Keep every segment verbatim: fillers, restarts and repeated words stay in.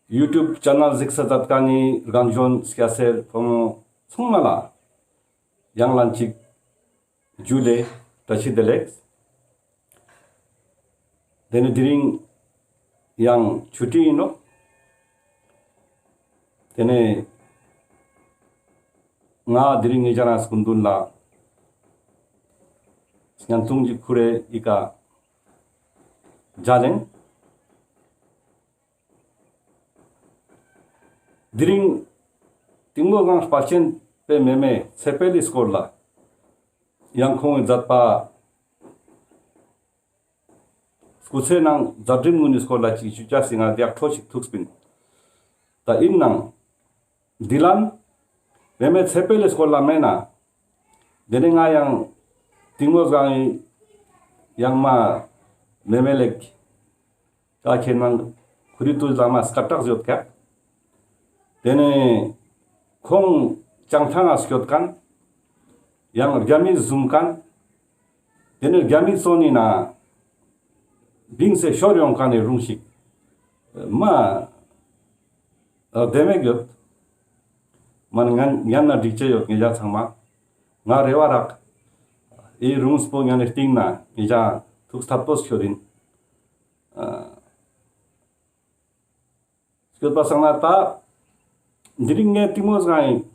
ཡུ་ཊུབ་ཆེ་ནལ་གཟིགས་ས་མཛད་མཁན་ནི་རྒན་གཞོན་སྐྱ་སེར་ཕོ་མོ་ཚང་མ་ལ་ཡང་ལན་ཅིག་ཇུ་ལེ་བཀྲ་ཤིས་བདེ་ལེགས། དེ་ནེ་དེ་རིང་ཡང་ཆུ་ཊི་ཨིན་ནོག། དེ་ནེ་ང་དེ་རིང་ངེད་ཅག་རང་སྐུ་མདུན་ལ་བརྙན་ཐུང་ཅིག་ཁུར་རེ་ཨི་ཀ་མཇལ་ཨིན། དེ་རིང་གཏིང་མོ་སྒང་དཔལ་ཆེན་པའི་མེ་མེ་ཚེ་འཕེལ་ལི་སྐོར་ལ་ཡང་ཁོང་གི་མཛད་པ་སྐུ་ཚེ་ནང་མཛད་རིམ་ངུན་ནི་སྐོར་ལ་ཅིག་ཞུ་ཅེས་སི་ང་དེ་ཡག་འཕྲོ་ཞིག་ཐུག་པིན། ད་ཨིན་ནའང་དེ་ལན་མེ་མེ་ཚེ་འཕེལ་ལི་སྐོར་ལ་མེད་ན་དེ་ནེ་ང་ཡང་གཏིང་མོ་སྒང་ཡང་མ་མེ་མེ་ལེ་ཀ་ཁེ་ནང་ཁུ་རི་ཏུ་ལ་མ་སྐད་གྲགས་ཡོད་ཀྱག། དེ་ནེ་ཁོང་བྱང་ཐང་ང་སྐྱོད་མཁན་ཡང་རྒྱ་མི་བཟུང་མཁན། དེ་ནེ་རྒྱ་མི་ཚོ་ནི་ན་བིངས་སེ་ཤོར་ཡོང་མཁན་ནི་སྒྲུང་ཞིག་མ་བདེ་མོ་ཡོད། མ་ཉན་ན་འགྲིག་ཅེས་ཡོད། ངེད་ཅག་ཚང་མ་ང་རེ་བ་རག་ཨི་སྒྲུང་པོ་ཉན་ནི་སྟིང་ནེ་ངེད་ཅག་ཐུགས་ཐད་པོ་ཤོར་ཨིན། སྐྱོད་པ་སང་ན་ད་དེ་རིང་ངའི་གཏིང་མོ་སྒང་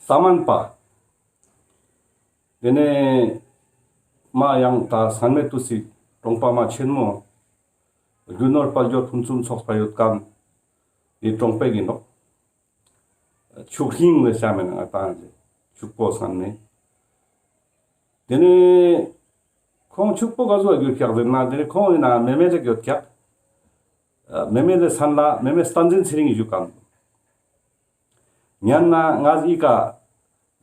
ས་མན་པ། དེ་ནེ་མ་ཡང་ད་སྔན་མེ་ཏུས་སི་གྲོང་པ་མ་ཆེན་མོ་རྒྱུ་ནོར་དཔལ་འབྱོར་ཕུན་སུམ་ཚོགས་པ་ཡོད་མཁན་ནི་གྲོང་པ་ཨིན་ནོག། ཆུ་ཧིང་ལེ་ཤ་མེ་ན་ང་ཏང་ལེ་ཕྱུག་པོ་སང་ནེ། དེ་ནེ་ཁོང་ཕྱུག་པོ་ག་ཟུག་གྱུར་ཀྱག་ཟེར་ན་དེ་ནེ་ཁོང་ཨིན་ན་མེ་མེ་ལེ་ཡོད་ཀྱག། མེ་མེ་ལེ་སང་ལ་མེ་མེ་བསྟན་འཛིན་ཚེ་རིང་བཞུགས་མཁན། ཉན་ན་ང་ཨི་ཀ་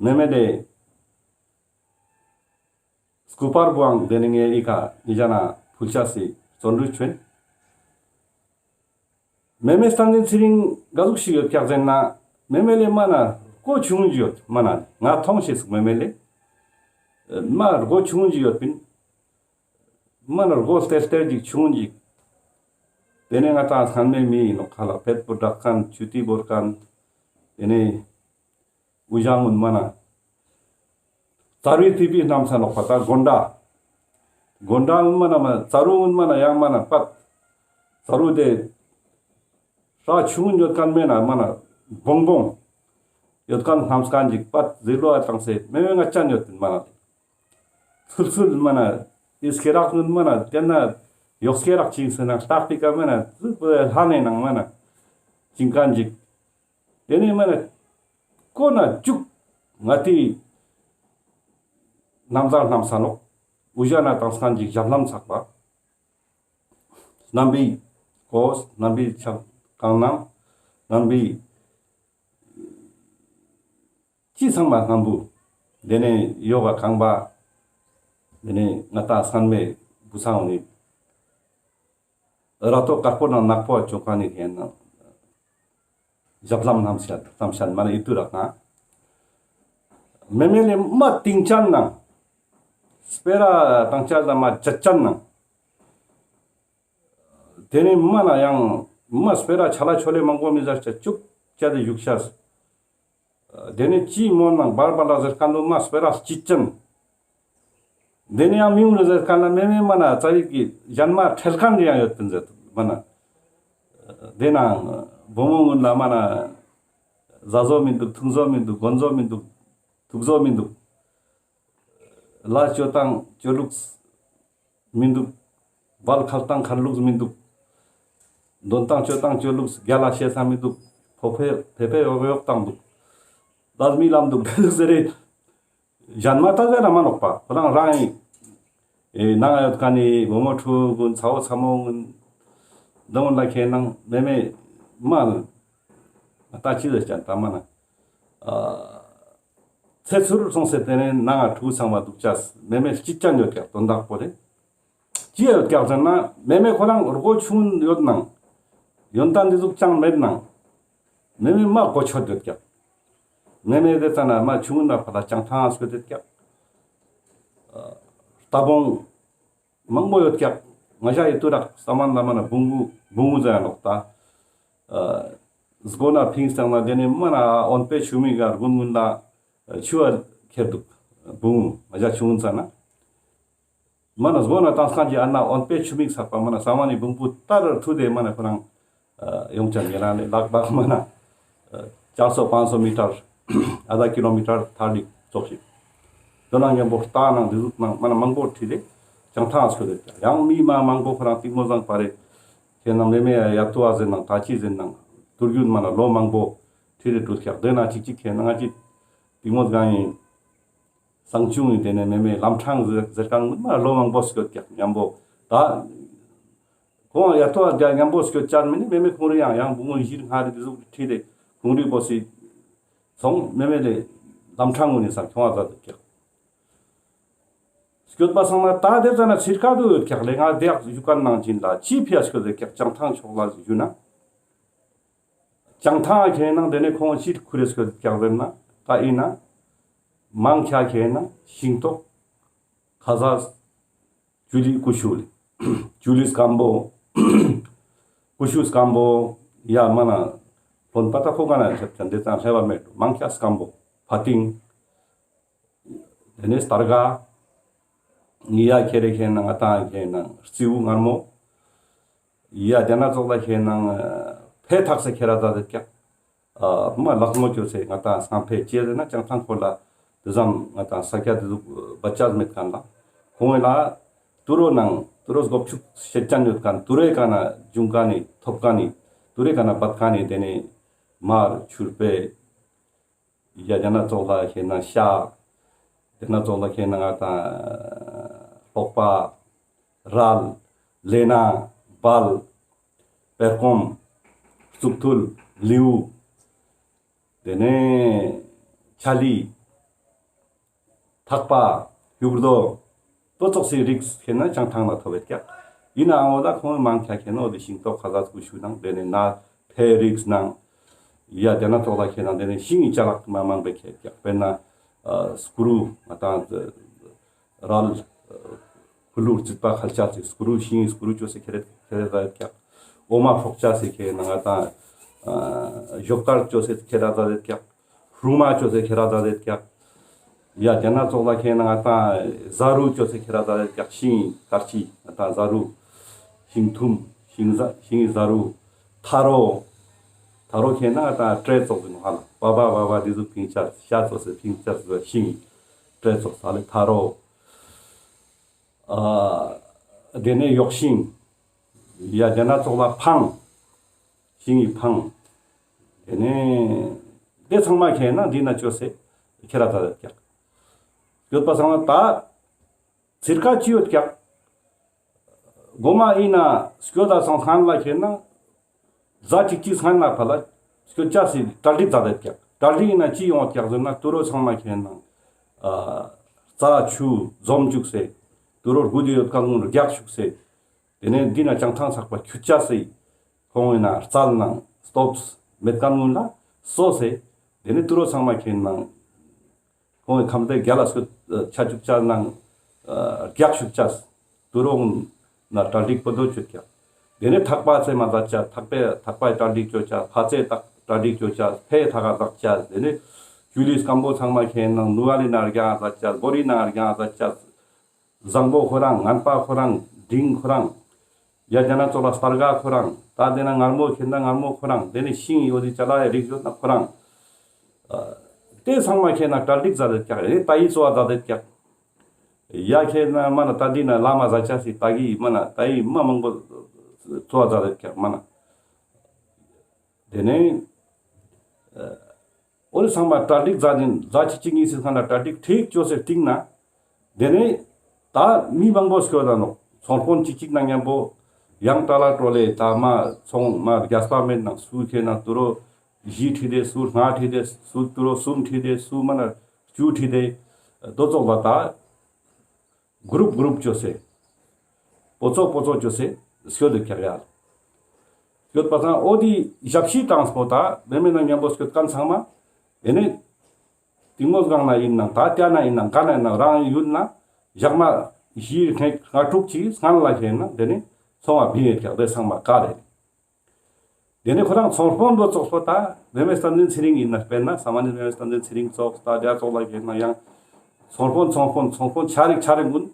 མེ་མེ་ལེ་སྐུ་པར་བོའང་དེ་ནེ་ངའི་ཨི་ཀ་ཨི་ཅ་ན་ཕུལ་ཅེས་སི་བརྩོན་འགྲུས་ཆོ་ཨིན། མེ་མེ་བསྟན་འཛིན་ཚེ་རིང་ག་ཟུག་ཞིག་ཡོད་ཀྱག་ཟེར་ན་མེ་མེ་ལེ་མ་ན་སྒོ་ཆུང་ངུན་ཅིག་ཡོད། མ་ན་ང་མཐོང་ཤེས་སུག་མེ་མེ་ལེ་མ་སྒོ་ཆུང་ངུན་ཅིག་ཡོད་པིན། མ་ན་སྒོ་ལྟེར་ལྟེར་ཅིག་ཆུང་ངུན་ཅིག། དེ་ནེ་ང་ཏང་སྔན་མེ་མི་ཨིན་ནོག་ཁ་ལ་ཕེད་པོ་བྲག་མཁན་ཆུ་ཏི་བོར་མཁན། དེ་ནེ་འུ་ཞང་ངུན་མ་ན་ཙ་རུའི་ཐིག་པའི་གནམ་ས་ནོག་པ་ད་དགོན་ད། དགོན་ད་ངུན་མ་ན་མ་ཙ་རུ་ངུན་མ་ན་ཡང་མ་ན་པད་ཙ་རུ་དེ་ཧྲ་ཆུང་ངུན་ཡོད་མཁན་མེ་ན་མ་ན་བོང་བོང་ཡོད་མཁན་གནམ་ས་ཁན་ཅིག་པད་ཟི་ལོ་ཨ་ཏང་སེ་མེ་མེ་ང་ཅན་ཡོད་པིན་མ་ན། ཚུལ་ཚུལ་མ་ན་ཨི་སྐེ་རགས་ངུན་མ་ན་དེ་ན་ཡོག་སྐེ་རགས་ཅིག་ཟེར་ན་ལྟག་པི་ཀ་མ་ན་ཙུག་པོ་ལྷ་ནེ་ནང་མ་ན་ཅིང་མཁན་ཅིག། དེ་ནེ་མ་ན་ཀོ་ན་ཅུག་ང་ཏི་གནམ་ས་གནམ་ས་ནོག། འུ་ཞ་ན་ཏང་སང་ཅིག་ཞབས་ལྷམ་ཚག་པ། གནམ་བི་ཀོས་གནམ་བི་ཆག་གང་ནང་གནམ་བི་ཅི་ཚང་མ་སྣམ་བུ། དེ་ནེ་ཡོག་ག་ཁང་པ། དེ་ནེ་ང་ཏང་སྔན་མེ་བུ་ཚང་ནི་ར་ཏོ་དཀར་པོ་ནང་ནག་པོ་ཅོ་ཁན་ནི་ཧེ་ན་ཞབས་ལྷམ་ལྷམ་ཤད་ལྷམ་ཤད་མ་ན་ཨི་ཏུ་རག་ན། མེ་མེ་ལེ་མ་ཏིང་ཅན་ནང་སྤེ་ར་ཏང་ཅན་ལ་མ་ཅད་ཅན་ནང་། དེ་ནེ་མ་ན་ཡང་མ་སྤེ་ར་ཆ་ལ་ཆོ་ལེ་མང་པོ་མི་ཟ་ཅ་ཅུག་ཅ་དེ་བཞུགས་ཤ། དེ་ནེ་ཅི་མོ་ནང་བར་བར་ལ་ཟེར་ཁན་ལོ་མ་སྤེ་ར་སྐྱིད་ཅན། དེ་ནེ་ཡང་མི་ཡོང་ལེ་ཟེར་ཁན་ལ་མེ་མེ་མ་ན་ཙ་བི་གི་ཞན་མ་ཁྲེལ་ཁན་རེ་ཡང་ཡོད་པིན་ཟེར་མ་ན། དེ་ན་བུ་མོ་ངུན་ལ་མ་ན་ཟ་ཟོ་མི་འདུག་འཐུང་ཟོ་མི་འདུག་གོན་ཟོ་མི་འདུག་ཐུག་ཟོ་མི་འདུག། ལ་ཅོ་ཏང་ཅོ་ལུགས་མི་འདུག། བལ་ཁལ་ཏང་ཁལ་ལུགས་མི་འདུག། དོན་ཏང་ཅོ་ཏང་ཅོ་ལུགས་རྒྱ་ལ་ཤེས་ས་མི་འདུག། ཕོ་ཕེ་ཕེ་ཕེ་ཡོག་ཡོག་ཏང་འདུག། ལ་མི་ལམ་འདུག་ཟེར་རེ། ཞན་མ་ཏ་ཟེར་ན་མ་ནོག་པ་ཁོ་རང་རང་ཨིན། ཨེ་ནང་ཡོད་ཁན་ནི་བུ་མོ་ཕྲུ་གུན་ཚ་བོ་ཚ་མོ་གུན་དོན་ལ་ཁེ་ནང་མེ་མེ་མ་ལ་ཏ་ཅི་ཟེར་ཅན་ཏ་མ་ན། ཨ་ཚེ་ཚུར་སོང་སེ་དེ་ནེ་ནང་ཕྲུ་གུ་ཚང་མ་འདུག་ཅས་མེ་མེ་སྐྱིད་ཅན་ཡོད་ཀྱག་དོན་དག་པོ་རེ། ཅི་ཡོད་ཀྱག་ཟེར་ན་མེ་མེ་ཁོ་རང་སྒོ་ཆུང་ཡོད་ནང་། ཡོན་ཏན་འདི་ཟུག་ཅང་མེད་ནང་། མེ་མེ་མ་གོ་ཆོད་ཡོད་ཀྱག། མེ་མེ་དེ་ཙ་ན་མ་ཆུང་ན་ཕ་ད་ཅང་ཐང་སྐྱོད་ཡོད་ཀྱག། ཨ་རྟ་བོང་མང་པོ་ཡོད་ཀྱག། ང་ཞ་ཡི་ཏུ་རག་ས་མན་ལ་མ་ན་བུང་གུ་བུང་གུ་ཟ་ཡ་ནོག་ཏ། ཨ་སྒོ་ན་ཕིངས་ཏང་ན་དེ་ནེ་མ་ན་འོན་པའི་ཆུ་མིག་ག་རྒུན་རྒུན་ལ་ཆུ་བ་ཁྱེར་འདུག་བུང་མ་ཇ་ཆུང་ཙ་ན། མ་ན་སྒོ་ན་ཏང་སང་གི་ཨ་ན་འོན་པའི་ཆུ་མིག་ཚག་པ་མ་ན་ས་མ་ནི་བུང་བུ་ལྟར་ཐུ་དེ་མ་ན་ཁོ་རང་ཡོང་ཅན་ཉེ་རང་ནེ་ལག་པག་མ་ན་ཅར་སོ་པང་སོ་མི་ཊར་ཨ་ད་ཀི་ལོ་མི་ཊར་ཐར་ལི་ཙོགས་ཤིག་དོ་ན་མཉམ་པོ་ལྟ་ནང་འདི་ཟུག་ནང་མ་ན་མང་པོ་ཁྲིད་དེ་ཅང་ཐང་སྐྱོད་དེ་ཡང་མི་མ་མང་པོ་ཁོ་རང་གཏིང་མོ་བཟང་པ་རེ་ཁྱེད་ནང་མེ་མེ་ཡ་ཏུ་ཨ་ཟེར་ནང་ད་ཅི་ཟེར་ནང་དུར་རྒྱུན་མ་ན་ལོ་མང་པོ་ཁྲིད་དེ་འགྲུལ་ཁྱག་དེ་ན་ཅིག་ཅིག་ཁྱེད་ནང་ང་ཅི་གཏིང་མོ་བཟང་ཡིན། སང་ཆུང་ཡིན་དེ་ནས་མེ་མེ་ལམ་འཕྲང་ཟེར་ཟེར་གང་མ་ལོ་མང་པོ་སྐྱོད་ཀྱག་མཉམ་པོ། ད་ཁོང་ཡ་ཏོ་རྒྱ་མཉམ་པོ་སྐྱོད་ཅར་མི་ནི་མེ་མེ་ཁོང་རི་ཡང་ཡང་བུ་མོ་བཞིར་ལྔ་རི་དེ་ཟུག་ཁྲིད་དེ་ཁོང་རི་པོ་སི་སོང་མེ་མེ་ལེ་ལམ་འཕྲང་ངུ་ནས་སང་ཁྱོང་བ་ཟ་དུ་ཀྱག་སྐྱོད་པ་སང་ན་ད་དེ་ཙ་ན་ཚིར་ཀ་དུ་ཡོད་ཀྱག་ལེ་ང་དེ་ཡག་ཞུ་ཀ་ནང་ཅིན་ལ་ཅི་ཕི་ཡ་སྐྱོད་དེ་ཀྱག་ཅང་ཐང་ཕྱོགས་ལ་ཞུ་ན། ཅང་ཐང་ཁེ་ནང་དེ་ནས་ཁོང་ཅིར་ཁུ་རེ་སྐྱོད་ཀྱག་ཟེར་ན་ད་ཡིན་ན། མང་ཁྱ་ཁེ་ན་ཤིང་ཏོག་ཁ་ཟས་ཅུ་ལི་ཀུ་ཤུ་ལི་ཅུ་ལི་སྐམ་པོ་ཀུ་ཤུ་སྐམ་པོ་ཡ་མ་ན་ལོན་པ་ཏ་ཁོ་ག་ན་ཆབ་ཆ་འདི་ཙང་ལྷེ་བ་མེད་མང་ཁྱ་སྐམ་པོ་ཕ་ཏིང་དེ་ནས་སྟར་ག་ཡ་ཁེ་རེ་ཁེ་ན་ང་ཏང་ཁེ་ན་རྩིའུ་མངར་མོ། ཡ་དེ་ན་ཙོགས་ལ་ཁེ་ནང་ཕེ་ཐག་སེ་ཁེ་ར་ཛ་དེ་ཀྱག་ཨ་མ་ལག་མོ་ཅོ་སེ་ང་ཏང་སང་ཕེ་ཅེ་ཟེར་ན་ཅང་ཐང་ཁོ་ལ་དེ་ཙམ་ང་ཏང་ས་ཀྱ་དེ་ཟུག་བ་ཅག་མེད་ཁན་ལ་ཁོང་ལ་ཏུ་རོ་ནང་ཏུ་རོ་སྒོབ་ཆུག་ཤེད་ཅན་ཡོད་ཁན་ཏུ་རོའི་ཀ་ན་འབྱུང་ཁན་ནི་ཐོབ་ཁན་ནི་ཏུ་རོའི་ཀ་ན་བད་ཁན་ནི་དེ་ནི་མར་ཆུར་པེ། ཡ་དེ་ན་ཙོགས་ལ་ཁེ་ན་ཤ། དེ་ན་ཙོགས་ལ་ཁེ་ན་ང་ཏང་ལྷོག་པ། རལ། ལེ་ན། བལ། པེར་ཀོམ། གཙུག་ཐུལ། ལེའུ། དེ་ནས་ཆ་ལི། ཐག་པ། ཡུག་རྡོ། པོ་ཙོགས་སི་རིགས་ཁེ་ན་ཅང་ཐང་ལ་ཐོབ་ཡོད་ཀྱག་ཡིན་ནའང་འོ་ད་ཁོང་མང་ཁྱ་ཁེ་ན་འོ་དེ་ཤིང་ཏོག་ཁ་ཟས་ཀུ་ཤུ་ནང་དེ་ནས་ན་ཕེ་རིགས་ནང་། ཡ་དེ་ན་ཙོགས་ལ་ཁེ་ན་དེ་ནས་ཤིང་ཡི་ཅ་ལག་མ་མང་པོ་ཁེ་ཀྱག་དཔེར་ན་ཨ་སྐུ་རུ་ང་ཏང་རལ་ཕུ་ལུར་རྩིད་པ་ཁལ་ཆ་སི་སྐུ་རུ་ཤིང་ཡི་སྐུ་རུ་ཅོ་སེ་ཁེ་རེ་ཁེ་རེ་ཟ་ཡོད་ཀྱག་འོ་མ་ཕོག་ཆ་སི་ཁེ་ན་ང་ཏང་ཨ་ཞོག་དཀར་ཅོ་སེ་ཁེ་རེ་ཟ་ཡོད་ཀྱག་རུ་མ་ཅོ་སེ་ཁེ་ར་ཛ་རེད་ཀྱག་ཡ་དེ་ན་ཙོགས་ལ་ཁེ་ན་ང་ཏང་ཟ་རུ་ཅོ་སེ་ཁེ་ར་ཛ་རེད་ཀྱག་ཤིང་དཀར་ཅི་ང་ཏང་ཟ་རུ། ཤིང་ཐུམ། ཤིང་ཟ་ཤིང་ཟ་རུ། ཐ་རོ། ཐ་རོ་ཁེ་ན་ང་ཏང་ཏྲེ་ཙོགས་ཡིན་ཧ་ལ་བ་བ་བ་བ་འདི་ཟུག་ཕིང་ཆ་ཤ་ཙོགས་སེ་ཕིང་ཆ་ཤིང་ཏྲེ་ཙོགས་ཧ་ལེ་ཐ་རོ། ཨ་དེ་ནས་ཡོག་ཤིང་། ཡ་དེ་ན་ཙོགས་ལ་ཕང་། ཤིང་ངི་ཕང་། དེ་ནས་དེ་ཚང་མ་ཁེ་ན་འདི་ན་ཅོ་སེ་ཁེ་ར་ཛ་རེད་ཀྱག་ཡོད་པ་ཚང་མ་ད་ཚིར་ཀ་ཅི་ཡོད་ཀྱག་གོ་མ་ཡིན་ན་སྐྱོད་ད་སང་སང་ལ་ཁེ་ན་ཟ་ཅིག་ཅིག་སང་ན་ཕ་ལ་སྐྱོད་ཅ་སི་གྲ་སྒྲིག་ཛ་རེད་ཀྱག་གྲ་སྒྲིག་ཡིན་ན་ཅི་ཡོང་བ་ཀྱག་ཟེར་ན་ཏུ་རོ་ཚང་མ་ཁེ་ན་ཨ་རྩྭ་ཆུ་འཛོམ་བཅུག་སེ་ཏུ་རོ་རྒུད་དེ་ཡོད་ཀ་ངུ་རྒྱག་བཅུག་སེ། དེ་ནས་འདི་ན་ཅང་ཐང་ཚག་པ་ཁྱུ་ཅ་སེ། ཁོང་ཡིན་ན་རྩལ་ནང་སྟོབས་མེད་ཀ་ངུན་ལ་སོ་སེ། དེ་ནས་ཏུ་རོ་ཚང་མ་ཁེ་ནང་ཁོང་ཁམས་པའི་རྒྱ་ལ་སུ་ཆ་བཅུག་ཅ་ནང་རྒྱག་བཅུག་ཅ། ཏུ་རོ་ན་གྲ་སྒྲིག་པོ་དོ་ཅོ་ཀྱག་དེ་ནས་ཐག་པ་ཚེ་མ་ཛད་ཅ་ཐག་པའི་ཐག་པའི་གྲ་སྒྲིག་ཅོ་ཅ་ཕ་ཚེ་ཐག་གྲ་སྒྲིག་ཅོ་ཅ་ཕའི་ཐག་ག་ཛད་ཅ་དེ་ནས་ཅུ་ལི་སྐམ་པོ་ཚང་མ་ཁེ་ནང་ནུ་བ་ལི་ན་རྒྱ་ཛད་ཅ་བོ་རི་ན་རྒྱ་ཛད་ཅ། བཟང་པོ་ཁོ་རང་ངན་པ་ཁོ་རང་འབྲིང་ཁོ་རང་། ཡ་དེ་ན་ཙོགས་ལ་སྟར་ག་ཁོ་རང་ད་དེ་ན་མངར་མོ་ཁེ་ན་མངར་མོ་ཁོ་རང་དེ་ནས་ཤིང་ཡོད་དེ་ཅ་ལག་ཡ་རིགས་ཡོད་ན་ཁོ་རང་། ཨ་དེ་ཚང་མ་ཁེ་ན་གྲ་སྒྲིག་ཛད་དེ་ཀྱག་ཡ་ད་ཡི་ཙོ་བ་ཛད་དེ་ཀྱག་ཡ་ཁེ་ན་མ་ན་ད་འདི་ན་བླ་མ་ཛད་ཅ་སི་ད་གི་མ་ན་ད་ཡི་མ་མང་པོ་ཙོ་བ་ཛད་དེ་ཀྱག་མ་ན། དེ་ནས་ཨ་འོ་དེ་ཚང་མ་གྲ་སྒྲིག་ཛད་དེ་ཛད་ཅིག་ཅིག་གཉིས་སི་སྔ་ན་གྲ་སྒྲིག་ཁྲིག་ཅོ་སེ་སྟིང་ན། དེ་ནས་ད་མི་མང་པོ་སྐྱོད་ད་ནོག་ཚོང་དཔོན་ཅིག་ཅིག་ན་མཉམ་པོ་ཡང་ཏ་ལ་ཏྲོ་ལེ་ད་མ་ཚོང་མ་རྒྱ་སྤ་མེད་ནང་སུ་ཁེ་ན་ཏུ་རོ་བཞི་ཁྲི་དེ་སུ་ལྔ་ཁྲི་དེ་སུ་ཏུ་རོ་གསུམ་ཁྲི་དེ་སུ་མ་ན་བཅུ་ཁྲི་དེ་དོ་ཙོགས་ལ་ད། གུ་རུབ་གུ་རུབ་ཅོ་སེ། པོ་ཙོ་པོ་ཙོ་ཅོ་སེ་སྐྱོད་དེ་ཀྱག་ཡ། སྐྱོད་པ་སང་འོ་དེ་ཞབས་ཕྱི་དྲངས་པོ་ད་མེ་མེ་ན་མཉམ་པོ་སྐྱོད་ཁན་ཚང་མ། དེ་ནས་གཏིང་མོ་སྒང་ན་ཡིན་ནང་ད་ལྟ་ན་ཡིན་ནང་ག་ན་ཡིན་ནང་རང་ཡུལ་ན་ཞག་མ་བཞི་ལྔ་དྲུག་ཅིག་སྔན་ལ་ཁེ་ན་དེ་ནས་ཚོང་བ་བིང་ཡོད་ཀྱག་དེ་ཚང་མ་ག་རེ། དེ་ནས་ཁོ་རང་ཚོང་དཔོན་པོ་ཙོགས་པོ་ད་བེ་མེ་བསྟན་འཛིན་ཚེ་རིང་ཡིན་ན། དཔེར་ན་ས་མ་ནི་བེ་མེ་བསྟན་འཛིན་ཚེ་རིང་ཙོགས་ད་དེ་ཙོགས་ལ་ཁེ་ན་ཡང་ཚོང་དཔོན་ཚོང་དཔོན་ཚོང་དཔོན་ཆ་རིག་ཆ་རིག་གུན།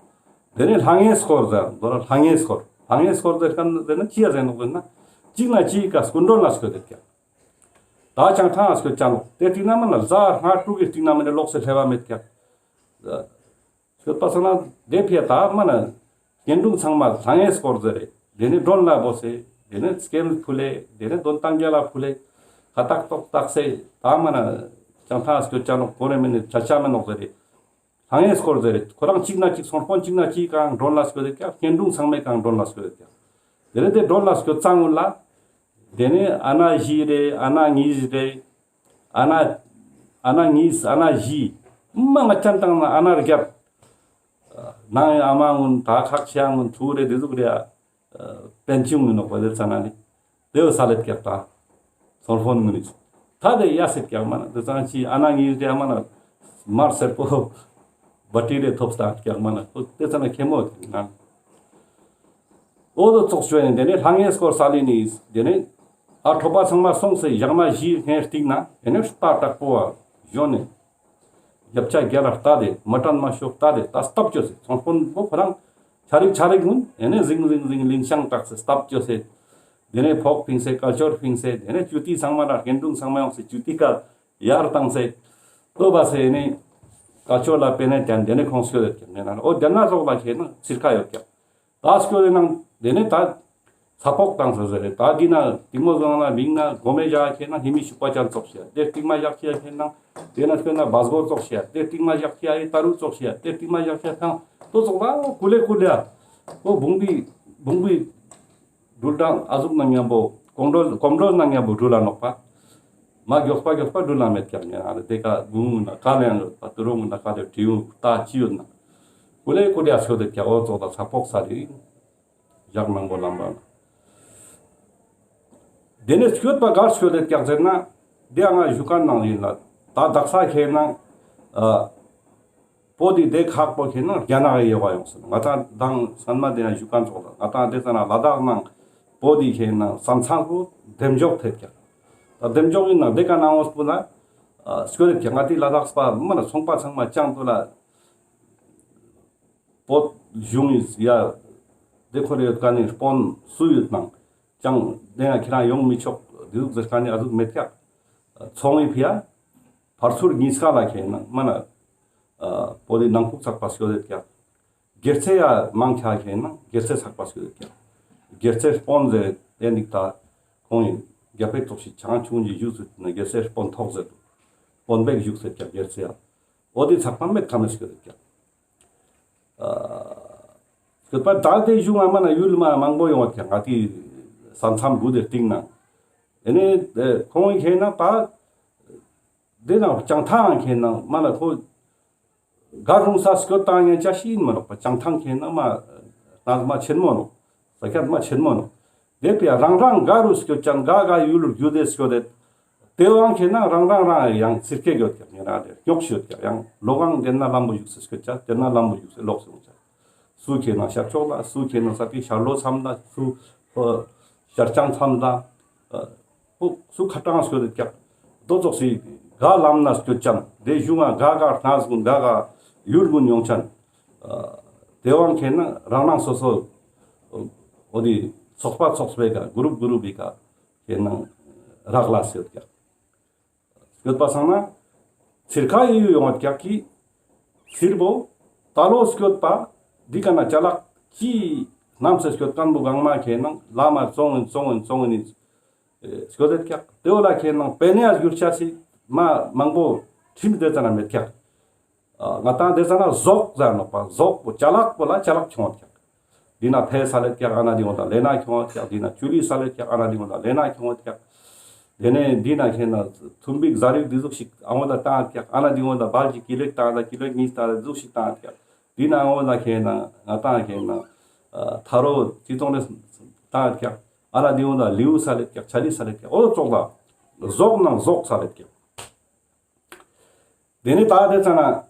དེ་ནས་ལྷང་ངེ་སྐོར་ཟེར་མདོར་ལྷང་ངེ་སྐོར། ལྷང་ངེ་སྐོར་ཟེར་མཁན་ཟེར་ན་ཅི་ཡ་ཟེར་ནོག་ཟེར་ན། གཅིག་ན་གཅིག་ག་སྐུ་མགྲོན་ལ་སྐྱོད་དེ་ཀྱག། ད་བྱང་ཐང་ང་སྐྱོད་ཅ་ནོག། དེ་སྟིང་ན་མ་ན་ཟླ་ལྔ་དྲུག་གི་སྟིང་ན་མ་ནི་ལོགས་སེ་སླེབས་པ་མེད་ཀྱག། སྐྱོད་པ་སང་ན་དེ་ཕི་ཡ་ད་མ་ན་གཉེན་དྲུང་ཚང་མ་ལྷང་ངེ་སྐོར་ཟེར་རེ། དེ་ནས་མགྲོན་ལ་བོས་སེ། དེ་ནས་སྐྱེམས་ཕུལ་ལེ། དེ་ནས་དོན་ཏང་རྒྱ་ལ་ཕུལ་ལེ། ཁ་ཏག་ཏོག་ཏག་སེ་ད་མ་ན་བྱང་ཐང་ང་སྐྱོད་ཅ་ནོག། གོ་རེ་མེད་ནི་ཆ་ཆ་མེད་ནོག་ཟེར་རེ། ལྷང་ངེ་སྐོར་ཟེར་རེ། ཁོ་རང་གཅིག་ན་གཅིག་ཚོང་དཔོན་གཅིག་ན་གཅིག་གང་མགྲོན་ལ་སྐྱོད་དེ་ཀྱག། གཉེན་དྲུང་ཚང་མས་གང་མགྲོན་ལ་སྐྱོད་དེ་ཀྱག། དེ་ནས་དེ་མགྲོན་ལ་སྐྱོད་ཙ་གུན་ལ། དེ་ནས་ཨ་ན་བཞི་རེ། ཨ་ན་གཉིས་རེ། ཨ་ན་ཨ་ན་གཉིས་ཨ་ན་བཞི། མ་ང་ཅན་དང་ན་ཨ་ན་བརྒྱད། ནང་ཨ་མ་གུན་ད་ཁག་ཆེ་གུན་ཕྲུ་གུ་རེ་དེ་ཟུག་རེ། པན་ཆུང་ངི་ནོག་པ་དེ་ཙ་ན་ནི། དེ་བོ་ས་ལེབ་ཀྱག་ད། ཚོང་དཔོན་ངུན་ནི། ད་དེ་ཡ་སེབ་ཀྱག་མ་ན། དེ་ཙ་ན་ཅི་ཨ་ན་ངི་དེ་ཨ་མ་ན། མར་སེར་པོ་བ་ཏི་རེ་ཐོབ་སྟངས་ཀྱག་མ་ན། དེ་ཙ་ན་ཁེ་མོ་ན། འོ་དོ་ཙོགས་ཞོ་ཡིན། དེ་ནས་ལྷང་ངེ་སྐོར་ས་ལེ་ནི། དེ་ནས་ཨ་ཁྲོ་པ་ཚང་མ་སོང་སེ་ཞག་མ་བཞི་ལྷན་སྟིང་ན། དེ་ནས་རྟ་དྲག་པོ་བ་ཞོན་ནས། རྒྱབ་ཆ་རྒྱ་ལ་ལྟ་དེ། མི་དྲན་མ་ཤོག་ལྟ་དེ། ད་སྟབས་བཅོས་སེ། ཚོང་དཔོན་པོ་ཁོ་རང་ཆ་རིག་ཆ་རིག་གུན་ཨེ་ནས་ཟིང་ཟིང་ཟིང་ལིན་ཤང་དྲག་སེ་སྟབས་བཅོས་སེ། དེ་ནས་ཕོག་ཕིང་སེ། ཀལ་ཆོར་ཕིང་སེ། དེ་ནས་ཅུ་ཏི་ཚང་མ་ར་གཉེན་དྲུང་ཚང་མ་ཡོང་སེ་ཅུ་ཏི་ཀ་ཡར་བཏང་སེ། ལྟོས་པ་སེ་ཨེ་ནས་ཀལ་ཆོར་ལ་པེ་ནེ་ཏན་དེ་ནས་ཁོང་སྐྱོད་དེ་ཀྱག་ནས་ན། འོ་དེ་ན་ཙོགས་ལ་ཁེ་ན་ཚིར་ཁ་ཡོད་ཀྱག། ད་སྐྱོད་དེ་ནང་དེ་ནས་ད་ས་ཕོག་བཏང་ས་ཟེར་རེ། ད་འདི་ན་གཏིང་མོ་བཟང་ན་མིང་ན་གོ་མེ་བཞག་ཁེ་ན་ཧི་མི་ཤུག་པ་ཅན་ཙོགས་ཤིག། དེ་གཏིང་མ་བཞག་ཁེ་ཁེ་ན་དེ་ན་སྐྱོད་ན་བ་སྒོ་ཙོགས་ཤིག། དེ་གཏིང་མ་བཞག་ཁེ་ཨ་ཡི་ཏ་རུ་ཙོགས་ཤིག། དེ་གཏིང་མ་བཞག་ཁེ་ཐང་དོ་ཙོགས་ལ་ཀུ་ལེ་ཀུ་ལེ་ཨ། འོ་བུང་བུའི་བུང་བུའི་འགྲུལ་སྟངས་ཨ་ཟུག་ན་མཉམ་པོ། གོམ་བགྲོད་གོམ་བགྲོད་ན་མཉམ་པོ་འགྲུལ་ལ་ནོག་པ། མ་མགྱོགས་པ་མགྱོགས་པ་འགྲུལ་ལ་མེད་ཀྱག་ཉེ་ན་རེ། དེ་ཀ་དགུང་ན་ཀ་ལེ་ཡང་ཡོད་པ། དུ་རུང་ན་ཀ་ལེ་བྲིའུ་ད་ཅི་ཡོད་ན། ཀུ་ལེ་ཀུ་ལེ་ཨ་སྐྱོད་དེ་ཀྱག། འོ་ཙོགས་ད་ས་ཕོག་ས་རེ། ཞག་མང་པོ་ལམ་པ་ན། དེ་ནས་སྐྱོད་པ་གར་སྐྱོད་དེ་ཀྱག་ཟེར་ན། དེ་ང་ཞུ་མཁན་ནང་ཡིན་ལ། ད་དག་ས་ཁེ་ན་ཨ་པོ་དེ་དེ་ཁག་པོ་ཁེ་ན་རྒྱ་ནག་ཡི་ཡོད་པ་ཡོང་སོང་། ང་ཏང་དང་སྔན་མ་དེ་ན་ཞུ་མཁན་ཙོགས་ལ། ང་ཏང་དེ་ཙ་ན་ལ་དྭགས་ནང་པོ་དེ་ཁེ་ན་ས་མཚམས་པོ་འདེམས་འཇོག་ཐེབས་ཀྱག། ད་འདེམས་འཇོག་ཡིན་ན་དེ་ཀ་ནང་འོས་པོ་ལ་ཨ་སྐྱོད་དེ་ཀྱག། ང་དེ་ལ་དྭགས་པ་མ་ན་ཚོང་པ་ཚང་མ་ཅང་དུ་ལ། བོད་གཞུང་ཡིས་ཡ་དེ་ཁོ་རེ་ཡོད་མཁན་ནི་དཔོན་སུ་ཡོད་ནང་ཅང་དེ་ཡང་ཁྱེད་རང་ཡོང་མི་ཆོག་དེ་ཟུག་ཟེར་མཁན་ནི་ཨ་ཟུག་མེད་ཀྱག། ཚོང་ཡི་ཕི་ཡ་ཕར་ཚུར་གཉིས་ཀ་ལ་ཁེ་ན་མ་ན་ཨ་བོད་དི་ནང་ཁུག་ཚགས་པ་སྐྱོད་དེ་ཀྱག། སྒེར་ཚེ་ཡ་མང་ཆེ་ཁེ་ན་སྒེར་ཚེ་ཚགས་པ་སྐྱོད་དེ་ཀྱག། སྒེར་ཚེ་དཔོན་ཟེར་དེ་ནི་ད་ཁོང་ཡིན་རྒྱ་བལ་ཙོགས་ཤིག་ཆང་ཆུང་གི་བཞུགས་སུ་ན་སྒེར་ཚེ་དཔོན་ཐོག་ཟེར་དུ་དཔོན་པོ་བཞུགས་ཟེར་ཀྱག། སྒེར་ཚེ་ཡ་འོ་དེ་ཚགས་པ་མེད་ཁ་མེད་སྐྱོད་དེ་ཀྱག། ཨ་སྐྱོད་པ་ད་དེ་གཞུང་ང་མ་ན་ཡུལ་མ་མང་པོ་ཡོང་བ་ཀྱང་ང་དེ་ས་མཚམས་བུ་དེ་སྟིང་ན། དེ་ནས་ཁོང་ཁེ་ན་ད་དེ་ནང་བྱང་ཐང་ཁེ་ན་མ་ན་ཁོ་ག་རུང་ས་སྐྱོད་བཏང་ཡང་ཅ་ཤི་ཡིན་མ་ནོག་པ། བྱང་ཐང་ཁེ་ན་མ་ན་མ་ཆེན་མོ་ནོག། ས་ཁྱད་མ་ཆེན་མོ་ནོག། དེ་ཕི་ཡ་རང་རང་ག་རུ་སྐྱོད་ཅན་ག་ག་ཡུལ་རྒྱུད་དེ་སྐྱོད་དེ། དེ་བང་ཁེ་ན་རང་རང་རང་ཡང་ཚིར་ཁེ་ཡོད་ཀྱག། ཉེ་རང་དེ་རྙོག་ཤོད་ཀྱག། ཡང་ལོ་གང་དེ་ན་ལམ་བུ་བཞུགས་སེ་སྐྱོད་ཅ། དེ་ན་ལམ་བུ་བཞུགས་སེ་ལོག་སོང་ཅ། སུ་ཁེ་ན་ཤར་ཕྱོགས་ལ། སུ་ཁེ་ན་ས་ཕི་ཤར་ལྷོ་མཚམས་ལ། སུ་ཨ་ཤར་བྱང་མཚམས་ལ། ཨ་སུ་ཁ་ཏང་སྐྱོད་དེ་ཀྱག། དོ་ཙོགས་སི་ག་ལམ་ན་སྐྱོད་ཅན་དེ་གཞུང་ང་ག་ག་གནས་གུན་ག་ག་ཡུལ་གུན་ཡོང་ཅན། ཨ་དེ་བང་ཁེ་ན་རང་རང་སོ་སོ་འོ་དེ་ཚོགས་པ་ཚོགས་པའི་ཀ་གུ་རུབ་གུ་རུབ་བི་ཀ་ཁེ་ན་རག་ལས་ཡོད་ཀྱག། སྐྱོད་པ་སང་ན་ཚིར་ཁ་ཡི་ཡུ་ཡོང་བ་ཀྱག་གི། ཚིར་བོ་ད་ལོ་སྐྱོད་པ་འདི་ཀ་ན་ཅ་ལག་ཅི་ནམ་སེ་སྐྱོད་མཁན་བོ་གང་མ་ཁེ་ན་ལ་མ་ཙོང་ངིན་ཙོང་ངིན་ཙོང་ངིན་ནི་སྐྱོད་དེ་ཀྱག། དེ་བོ་ལ་ཁེ་ན་པེ་ནེ་ཡ་གྱུར་ཆ་སི་མ་མང་པོ་ཁྲིམས་དེ་ཙ་ན་མེད་ཀྱག། ཨ་ང་ཏང་དེ་ཙ་ན་ཟོག་ཟེར་ནོག་པ། ཟོག་པོ་ཅ་ལག་པོ་ལ་ཅ་ལག་ཁྱོང་བ་ཀྱག། འདི་ན་ཕེ་ས་ལེ་ཀྱག། ཨ་ན་འདི་འོ་ད་ལེ་ན་ཁྱོང་བ་ཀྱག། འདི་ན་ཅུ་ལི་ས་ལེ་ཀྱག། ཨ་ན་འདི་འོ་ད་ལེ་ན་ཁྱོང་བ་ཀྱག། དེ་ནས་འདི་ན་ཁེ་ན་ཐུམ་བིག་ཟ་རིགས་འདི་ཟུག་ཤིག་ཨ་འོ་ད་བཏང་ཀྱག། ཨ་ན་འདི་འོ་ད་བལ་གྱི་ཀི་ལོ་བཏང་ད་ཀི་ལོ་གཉིས་བཏང་ད་ཟུག་ཤིག་བཏང་ཀྱག། འདི་ན་འོ་ད་ཁེ་ན་ང་ཏང་ཁེ་ན་ཨ་ཐ་རོ་ཅི་ཙོང་ལེ་བཏང་ཀྱག། ཨ་ན་འདི་འོ་ད་ལིའུ་ས་ལེ་ཀྱག། ཆ་ལི་ས་ལེ་ཀྱག། འོ་ཙོགས་ལ་ཟོག་ནང་ཟོག་ས་ལེ་ཀྱག། དེ་ནས་ད་དེ་ཙ་ན་